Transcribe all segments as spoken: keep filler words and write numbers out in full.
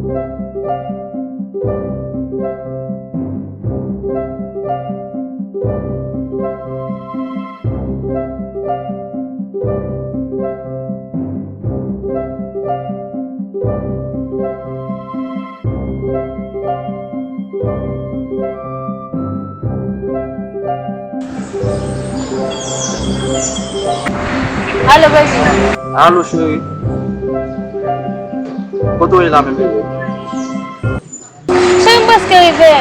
Alo, baby. Alo, cheri. Kote w ye la menm, bebe? Cheri, m prèske rive.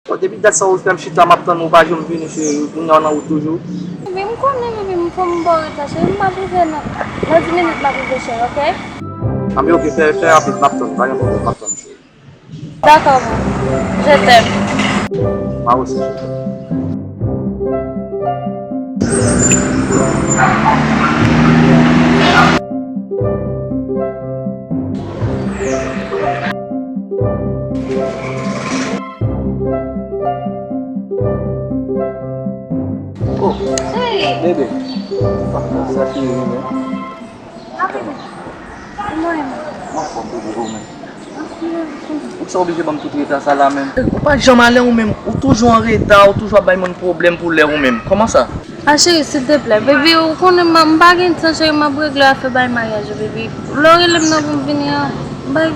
Bon, depi dat sa ou fè m chita, m ap tann ou, ou pa janm vini, cheri. Kounye a w nan wout toujou. Baby, m konnen, baby, m fò m ba w reta, cheri. M ap rive nan, nan dis minit, m ap rive, cheri, oke? Anben, oke, fè, fè rapid, m ap tann ou, pa gen pwoblèm, m ap tann ou, cheri. Dakò, boo. Je t'aime. Mwen osi, je t'aime. Oh, bebe. Sa ki rive? Mwen anfòm, bebe, ou menm? Ou sa oblije ban m tout reta sa la menm? Ou pa janm ale ou menm, ou toujou an reta, ou toujou ap bay moun pwoblèm pou lè ou menm. Kòman sa? A cheri, silteplè, baby, ou konnen m, m pa gen tan, cheri, m ap regle afè bay maryaj yo, baby. Lè w rele m nan pou m vini an, bay,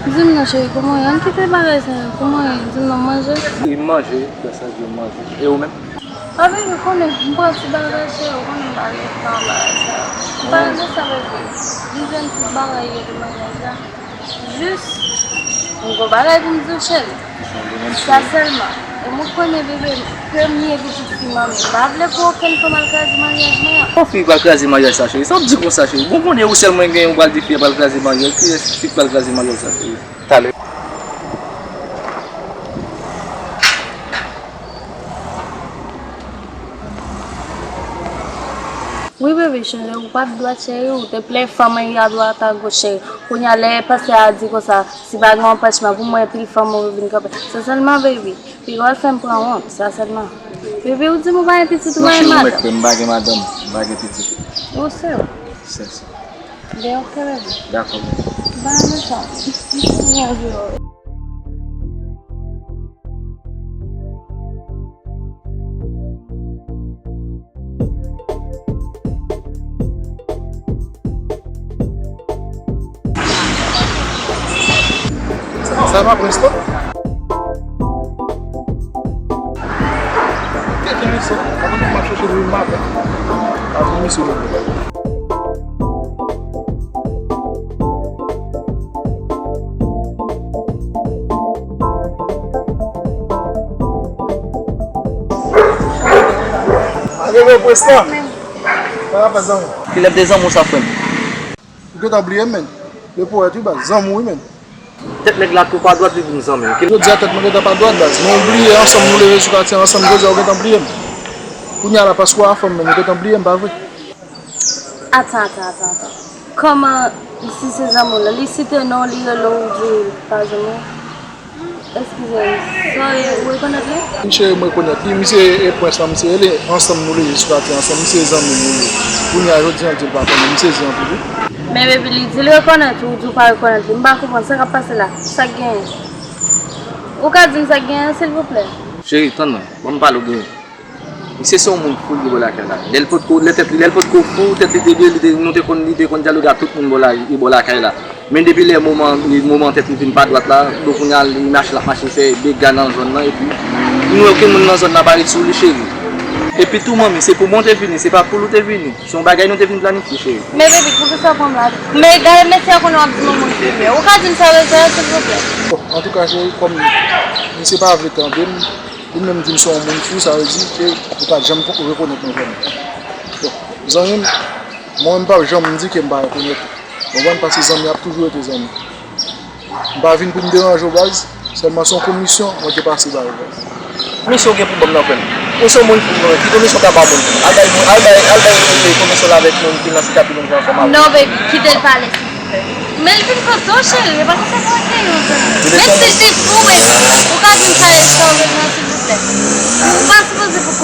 di m non, cheri, kòman w ye? Ann kite bagay sa yo, kòman w ye? Di m non, manje? Wi, m manje, lè sa di m manje. E ou menm? A, baby, ou konnen, m pran ti bagay, cheri, ou konnen m pa gen tan bagay sa yo. M pa regle sa, baby. M jwenn tout bagay yo de maryaj la. Jis, m gon bagay pou m di w, cheri. Sa sèlman. E m konnen, bebe, premye pitit fi manmi. M pa vle pou okenn fanm al kraze maryaj mwen an. Yon fi pral kraze maryaj sa, cheri? Sa w ap di konsa, cheri? Bon, konnen ou sèl mwen genyen, ou pral di fi a pral kraze maryaj. Kiyès fi k pral kraze maryaj sa, cheri? Talè. Wi, baby, cheri, ou pa t dwat, cheri, ou te plen fanm a dwat a goch, cheri. Kounye a, lè pastè a di konsa, si pa gen anpèchman pou mwen, pil fanm ou vin kanpe. Se sèlman, baby, piga w fè m pran wont, sa sèlman. Baby, ou di m ou pa gen pitit, ou pa gen madanm. Non, cheri, ou mèt kwè m, m pa gen madanm, m pa gen pitit. Ou si? Sèl sa. Ben, ok, baby. Dakò, baby. Bye, mechan. Bonjou. Sa, sa pa prens non. Tèt li sa, avan m ap chèche dwe maten. Avan misye leve. Aleve, prens lan. Sa va fè zanmi? Kilè de zanmi w sa, frè m? Ou gentan bliye m, menn. Le powèt, wi, baz. Zanmi w, wi, menn. Tèt nèg la tou pa dwat, li vin zanmi m. Jodi a tèt mwen gentan pa dwat, baz. Men w bliye ansanm, nou leve sou katye ansanm, jodi a w gentan bliye m. Kounye a la, paske w a fanm, menn, ou gentan bliye m, pa vre? Atan, atan, atan, atan. Kòman, si se zanmi w la, li site non w, li rele w, ou di l pa zanmi w? Eskize m, sa w ye, ou rekonèt li? Wi, cheri, m rekonèt li. Misye e prens lan, misye rele ansanm, nou leve sou katye ansanm, misye e zanmi m, wi. Kounye a, jodi a, l di l pa konnen, m sezi anpil, wi. Men, baby, li di l rekonèt ou, ou di w pa rekonèt li. M pa konprann sa k ap pase la. Sa k genyen? Ou ka di m sa k genyen, silvouplè? Cheri, tann mwen. Ban m pale w byen. Misye se yon moun fou li bò lakay la. Lè l potko, lè tèt li, lè l potko fou, tèt li te byen, li te, nou te konn, li te konn dyaloge ak tout moun bò la, li bò lakay la. Men depi lè moman, li, moman tèt li vin pa dwat la, donk kounye a li mache, l ap mache fè dega nan zòn nan, epi nou wè okenn moun nan zòn nan pa ret sou li, cheri. Epi tou, manmi, se pou mwen w te vini, se pa pou l ou te vini. Se yon bagay nou te vin planifye, cheri. Men baby, poukisa w pran m la? Men gade mesye a konnen w ap di m yon moun fou. Ou ka di m sa rezon an, silvouplè? Bon, antouka, cheri, kòm misye pa vle tande m, ou menm di m se yon moun fou, sa vle di ke ou pa t janm ko-, rekonèt mwen vrèman. Bon, zanmi m, mwen menm m p ap janm di ke m pa rekonèt ou. Konprann? Paske zanmi ap toujou rete zanmi. M pa vin pou m deranje w, baz. Sèlman se yon komisyon mwen te pase ba yo, baz. Komisyon w gen pou ban m nan, frè m? Ou se yon moun fou, frè m. Ki komisyon w ka ba moun? Al bay, al bay, al bay, e, komisyon la avèk moun ki nan sitati moun ki ansanm avè w. Non, baby, kite l pale, silvouplè. Men l vin kote w, cheri, e pa konsa pou w ap fè yo, frè m. Men si l te fou, baby, ou ka di m sa, sa w vle nan, silvouplè. Ou pa sipoze pou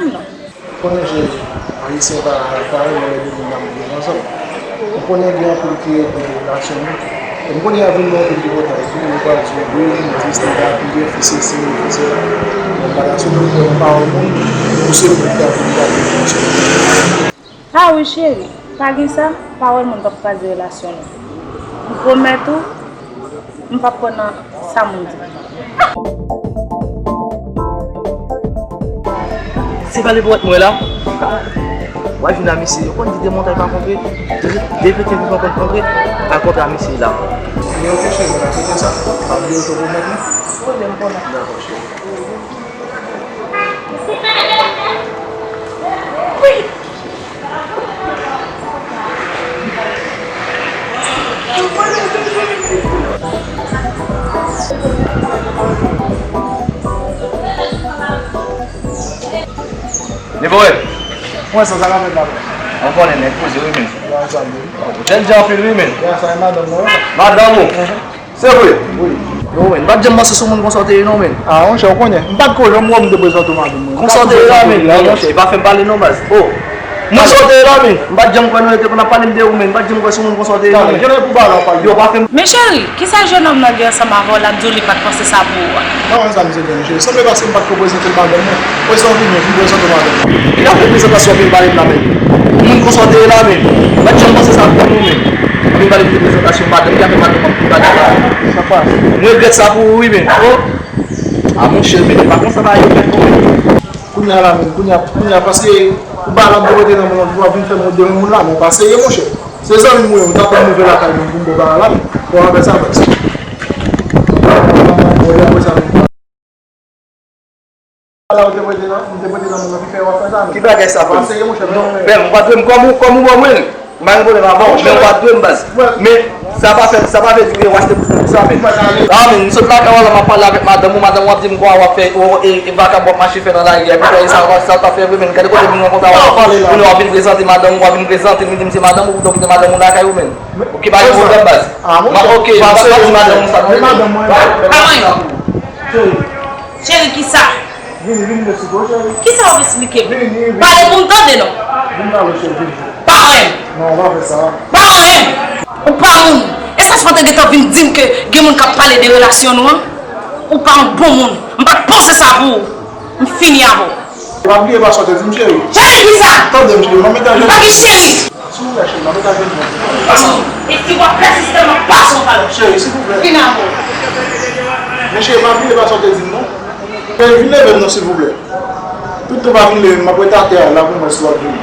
di m non. Konnen je Ayisyen pa pa renmen lè de moun ap viv ansanm. M konnen gen anpil ki regle relasyon nou. E m konnen y ap vin gen anpil ki kontan epi yo pral di w wi, li tris, li pa byen, fi sesi, li fi sela. Mwen m pa ta sot pou pran pawòl moun pou se moun ki ap vin gade relasyon nou. Ah wi cheri, pa gen sa, pawòl moun p ap kraze relasyon nou. M pwomèt ou, m p ap pran nan sa moun di. Se pa lepwèt mwen la. W a jwenn a misye, yo konn di de montay pa kontre, de, de pete pou kontre, al kontre a misye la. Men ok cheri, mwen aksepte sa. Pa bliye w te pwomèt mwen. Wi, men m konnen. Dakò cheri. Nevo, mwen sa, sa ka fèt la. Mwen konnen nèg poze wi men. Jèn jan anpil wi men. Madanm ou? Se vre? Wi. Yo, men, m pa t janm panse se yon moun konsa w te ye non, men. Ah, monchè, ou konnen. M pa t ko janm wè w m te prezante w madanm mwen. Konsa w te ye la, men. Non, monchè, e pa fè m pale non, baz. Oh. Moun sa w te ye la, men. M pa t janm kwè nou te konn ap pale m de ou, men. M pa t janm kwè se yon moun konsa w te ye non, men. Yo, pa fè m. Men cheri, kisa jennonm nan gen ansanm avè w la, di w li pa t panse sa pou ou a? Mwen, sa m di, men, cheri, sanble paske m pa t ko prezante l madanm mwen. Prezan vini, vin prezante w madanm mwen. Li ka fè prezantasyon vin pale m la, men. Moun konsa w te ye la, men. M pa t janm panse sa pou ou, men. Vin pale m de prezantasyon madanm, li ka fè madanm mwen vin pale m la. Sa pase. Mwen regrèt sa pou ou, wi, men. Oh. Ah, monchè, men, e pa konsa bagay yo fèt, non, men. Kounye a la, men, kounye a, kounye a, paske ou pa la pou rete nan moun, pou w ap vin fè m wont devan moun la, men pa serye, monchè. Se zanmi m ou ye, ou t ap pran move lakay mwen pou m ba w bagay la, men. Bon, apre sa, baz. Bon, apre sa, men. La ou te prete nan, ou te prete nan moun nan ki fè w ap fè sa, men. Ki bagay sa, frè m? Pa serye, monchè, non, men. Frè m, ou pa dwe m kòm ou, kòm ou ban mwen l. M pa gen pwoblèm avè w, men ou pa dwe m, baz. Men sa pa fè, sa pa vle di ke w achte pou sa, men. Ah, men, m sot lakay w la, m ap pale avèk madanm ou, madanm ou ap di m kwa w ap fè, e, e vakab w ap mache fè nan lari a, epi fè sa, sa pa fè vre, men. Gade kote moun nan konsa, w ap vin prezante, m di m se madanm ou, ou donk se madanm ou lakay ou, men. Ou ki pa gen pwoblèm, baz. Ah, monchè. Ok, m pa di madanm ou sa, non, men. Pa mwen. Cheri, kisa? Vini, vini, mesye, bon, cheri. Kisa w ap esplike m? Vini, vini, vini. Pale pou m tande, non. Vini la, mesye, vini. Pa renmen. Non, w pa fè sa. Pa renmen. Ou pa moun. Espas pa te gentan vin di m ke gen moun k ap pale de relasyon nou an? Ou pa yon bon moun. M pa t panse sa pou ou. M fini avè w. Pa bliye pa sa w te di m, cheri. Cheri, kisa? Tande m, cheri, m ap mete an jeni. M pa gen cheri. Silvouplè, cheri, m ap mete an jeni. Pa sa. E si w ap pèsiste, m ap pase yon kalòt. Cheri, silvouplè. Vin avè w. Men cheri, pa bliye pa sa w te di m, non. Cheri, vin leve m, non, silvouplè. Tout tan w pa vin leve m, m ap rete atè a, la pou m wè si w ap vini.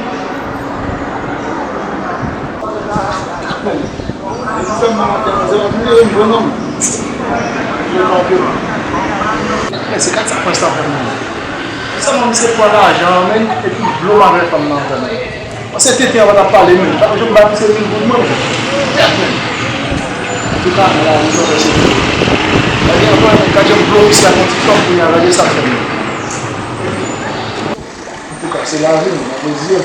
Depi fè m nan atè a, se w ap vin leve m, vre non. Men se gad sa prince la fè m nan. Sèlman misye pran lajan an, men epi dlo m avè fanm nan antann. Paske tenten an pa t ap pale, men. Pa janm bay misye mil goud, mwen. Tèt, men. Antouka, nan lavi, jòf fè se. Gade anvan, men, gad jan m dlo misye ak yon ti fanm kounye a, gade sa l fè m. Antouka, se lavi, men, nan mezi.